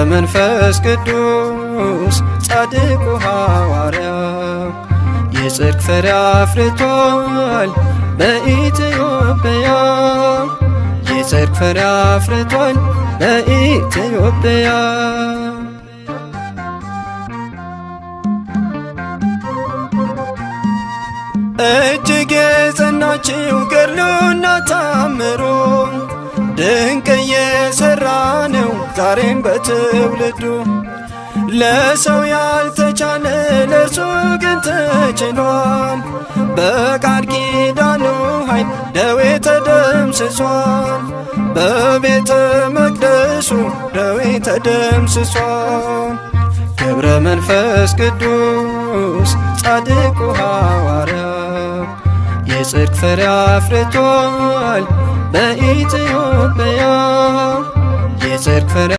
መንፈስ ቅዱስ ጻድቁ ሐዋርያ የጽድቅ ፍሬ አፍርቷል በኢትዮጵያ፣ የጽድቅ ፍሬ አፍርቷል በኢትዮጵያ። እጅግ የጸናችው ገድሉና ታምሩ ድንቅ እየሠራ ነው ዛሬም በትውልዱ። ለሰው ያልተቻለ ለእርሱ ግን ተችሏል። በቃል ኪዳኑ ኃይል ደዌ ተደምስሷል። በቤተ መቅደሱ ደዌ ተደምስሷል። ገብረ መንፈስ ቅዱስ ጻድቁ ሐዋርያ የጽድቅ ፍሬ አፍርቷል በኢትዮጵያ፣ የጽድቅ ፍሬ